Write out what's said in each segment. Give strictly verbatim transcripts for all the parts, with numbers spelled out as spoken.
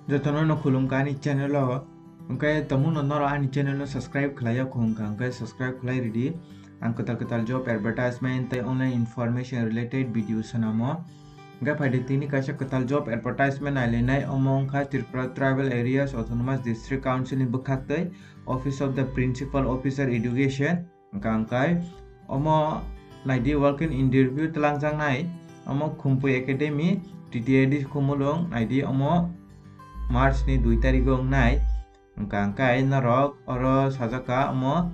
Jotono no khulumkha ani channel o. Hwnkhe tongmungno norok ani channel no subscribe khlai ya khung kha, hwnkhe subscribe khlai ridi. Ang kwtal kwtal job advertisement tei online information related video swnamo. Hwnkhe phaidi tini kaisa kwtal job advertisement nailainai, omo wngkha Tripura Tribal Areas Autonomous District Council ni bwkhaktwi Office of the Principal Officer Education. Hwnkha hwnkhe omo naidi walk-in interview twlangjaknai, omo Khumpui Academy, T T A D Khumulwng, naidi omo March ni dui tarigo wngnai. Hwnkha hwnkhe norok oro sajak kha omo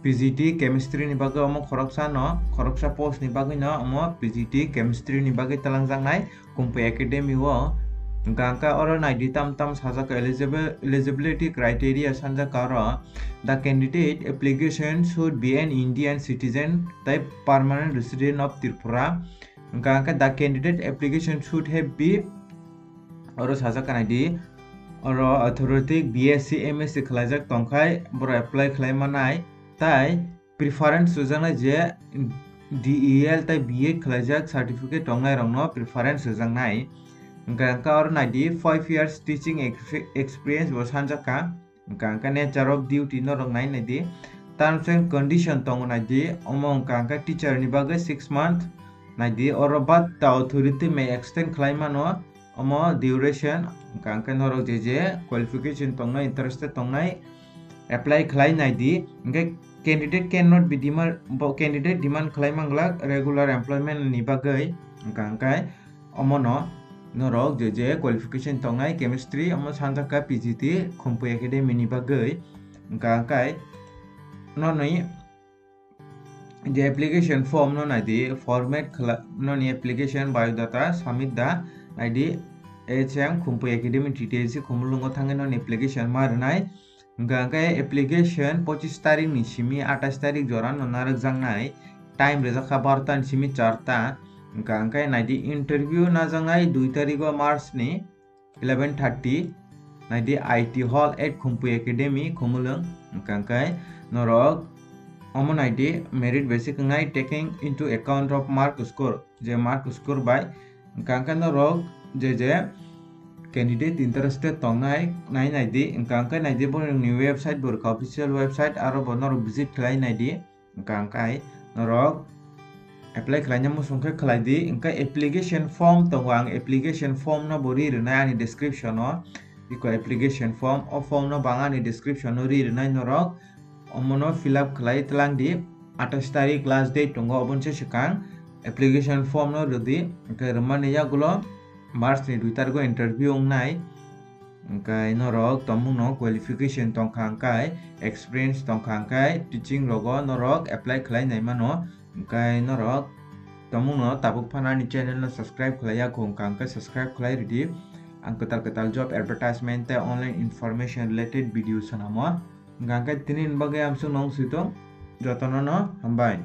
P G T chemistry ni bagwi omo khoroksa no, khoroksa post ni bagwi no omo P G T chemistry ni bagwi twlangjaknai. Khumpui Academy o hwnkha hwnkhe oro naidi tam tam sajak eligible, eligibility criteria sanjak oro. The candidate application should be an Indian citizen tei permanent resident of Tripura. Hwnkha hwnkhe the candidate application should have be oro sajak naidi oro authority B S C M S C khlaijak tongkhai borok apply khlai manai tai preference rwjaknai je D E L tei B Ed khlaijak certificate tongnai rokno preference rwjaknai. Hwnkha hwnkhe oro naidi five years teaching ex-, experience bo sanjak kha. Hwnkha hwnkhe nature of duty norok nai naidi. Terms and condition tongo naidi. Omo hwnkha hwnkhe teacher ni bagwi six month naidi. Oro but the authority may extend khlai mano. Omo duration, hwnkha hwnkhe norok je je qualification tongnai, interested tongnai, apply khlai naidi. Hwnkhe candidate cannot be demand, bo candidate demand khlai manglak regular employment ni bagwi. Hwnkha hwnkhe omono norok je je qualification tongnai chemistry, omo sanjak kha P G T Khumpui Academy ni bagwi. Hwnkha hwnkhe noni je application form no naidi, format khala-, noni application biodata submit da naidi, H M Khumpui Academy T T A C Khumulwngo thangwi noni application ma rwnai. Hwnkha hwnkhe application pochis tarik ni simi atais tarik jora no narwkjaknai. Time rwjak kha barota ni simi charta. Hwnkha hwnkhe naidi interview najaknai dui tarigo March ni eleven thirty, naidi I T Hall at Khumpui Academy, Khumulwng. Hwnkha hwnkhe norok omo naidi merit basic wngnai taking into account of mark score, je mark score bai. Hwnkha hwnkhe norok je je candidate interested tongnai nai naidi, hwnkha hwnkhe naidi borokni website, borok official website, aro bo norok visit khlai naidi. Hwnkha hwnkhe norok apply khlaina muchung khe khlai di. Hwnkhe application form tongo, ang application form no bo ri rwnai ani description o. Iko application form, o form no bo ang ani description o ri rwnai norok. Omono fill up khlai tlang di. Atais tarik last date tongo, oboni se swkang application form no rw di. Hwnkhe rwmani yagulo March ni dui tarigo interview wngnai. Hwnkhe norok tongmungno qualification tongkha hwnkhe, experience tongkha hwnkhe, teaching rogo norok apply khlai nai mano. Hwnkhe norok tongmungno tabuk phano ani channel no subscribe khlai ya khung kha hwnkhe subscribe khlai ridi. Ang kwtal kwtal job advertisement tei online information related video swnamo. Hwnkhe tini ni bagwi amsuk nong switung jotono no hambai.